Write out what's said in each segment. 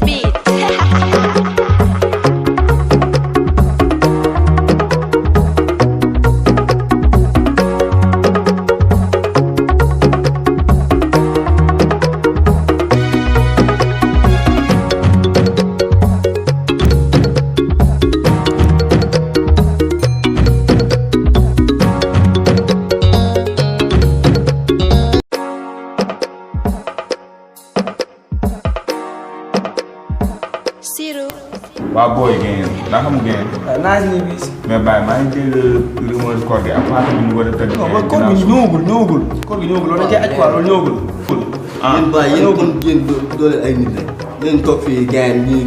beat. Waaw booy ngeen ndax xam ngeen. waaw naa si ñuy bis. mais Baye maa ngi dégg rumeur koor gi ak partie bi mu war a tëgg. non ba koor gi ñëwagul. koor gi ñëwagul loolu dañ cee aj quoi loolu ñëwagul. yéen Baye yéen kon yéen doole ay nit rek. yéen toog fii gars yi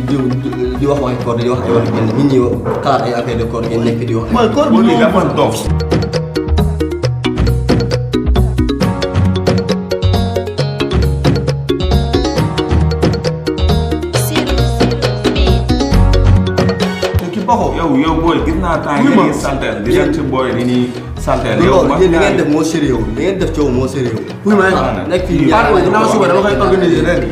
di wax waxi koor di wax ay waxi kenn nit ñi xalaat ay affaire de koor ngeen nekk di wax. mooy koor gi ñëwagul dafa dof. yow booy gis naa temps yi ngeen saltel di leen ci booy di ñuy saltel yow li ngeen def moo sérieux li ngeen def coow moo sérieux. oui ma nekk fii ginnaaw suba dama koy organiser ren.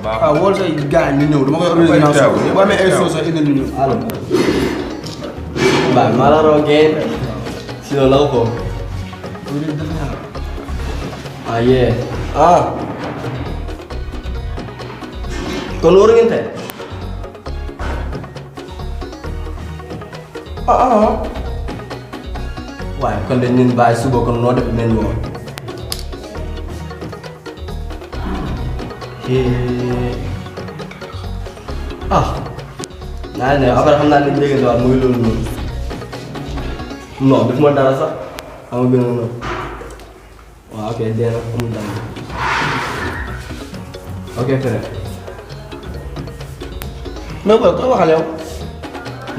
waaw wóor say gars yi ñu ñëw dama koy organiser naa suba boo amee ay choses indil ñu ñëw. Baye maa la raw ngeen sinon la ko. ah yee kon war ngeen tey. waaye kon de ñun Baye suba kon noo def nañ woon. naa ne après xam naa ne léegi waat muy loolu noonu non def ma dara sax xam nga benn noonu waaw ok dee na amul dara ok frère mais booy koy waxal yow.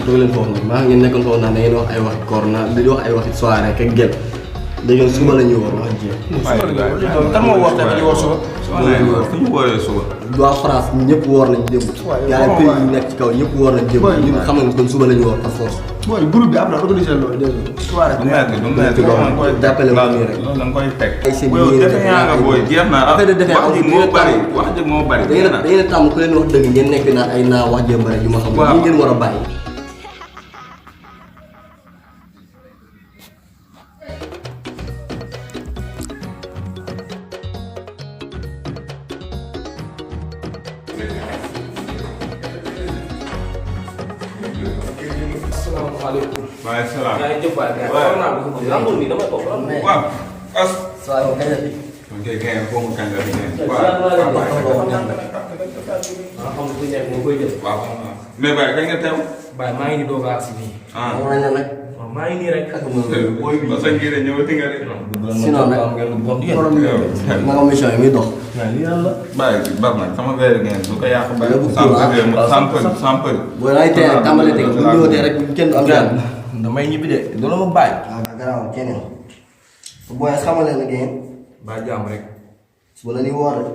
toog leen foofu nag maa ngi nekkoon foofu naan da ngeen wax ay waxi koor na di wax ay waxi soirée ak gel léegi nag suba la ñuy war wax jeex. kan moo wax tamit di war suba. fu ñu wooree suba. waa France ñëpp woor nañ démb. gars yi pays yi nekk ci kaw ñëpp woor nañ démb. ñun xam nañ kon suba la ñu woor par force. booy groupe bi am na organiser loolu dégg nga. du metti loolu da nga koy jàppale ma nii rek. loolu da nga koy teg. ay seen yow defe yaa nga booy jeex na affaire de defe wax ji moo bari wax ji moo bari. da ngeen a tàmm ku leen wax dëgg ngeen nekk naan ay naa wax jee bari yu ma xam. waaw ngeen war a bàyyi. asalaamaaleykum. maaleykum salaam. yaa ngi jëf waay gars yi. waaw naa ko gis. lamb nii damay toog lan. waaw as. saa yoo kañ la fi. ok gars foo mu kañ la fi ngeen. waaw mais Baye kañ nga teew. Baye maa ngi nii doog a agsi nii. ah maa ngi nag. waaw maa ngi nii rek. booy bi sa ngir ñëwati nga de. sinon nag naka mission yi muy dox. Baye baax na sama verre ngeen du ko yàq Baye. sampal. booy laay teel a tàmbali teg bu ñëwatee rek kenn du am jàmm. damay ñibbi de doo ma bàyyi. waaw garaaw keneen. booy xamal leen ne baa jàmm rek. suba la ñuy woor rek.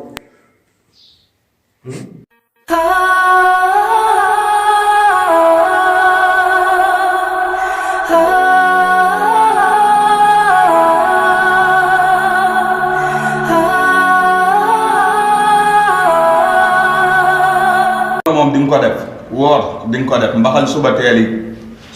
moom di nga ko def woor di nga ko def mbaxal suba teel yi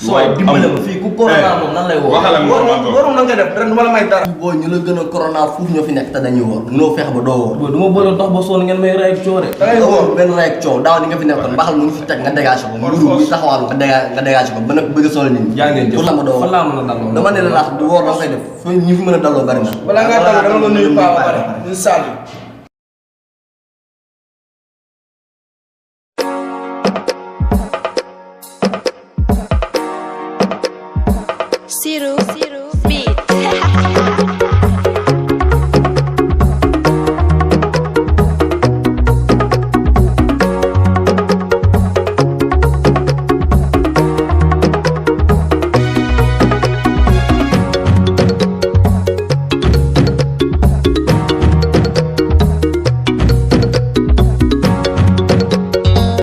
sooy dimbale ma fii ku corona moom nan lay woo. waxal ak moom waroon na nga def ren du ma la may dara. booy ñu la gën a corona fuuf ñoo fi nekk te dañuy woor mënoo fexe ba doo woor. booy du ma boole dox ba sonn ngeen may rey ak coow de. da ngay woor benn rek coow daaw ni nga fi nekkoon mbaxal mu ñu fi teg nga dégagé ko mburu bi taxawal nga dégagé ko ba nag bëgg a solo nit ñi. yaa ngeen jëf pour la ma doo woor fan laa mën a dal dama ne la laax du woor da nga koy def foo ñi fi mën a dalloo bari na. balaa ngaa taw dama la nuyu Paa ba pare ñu sàll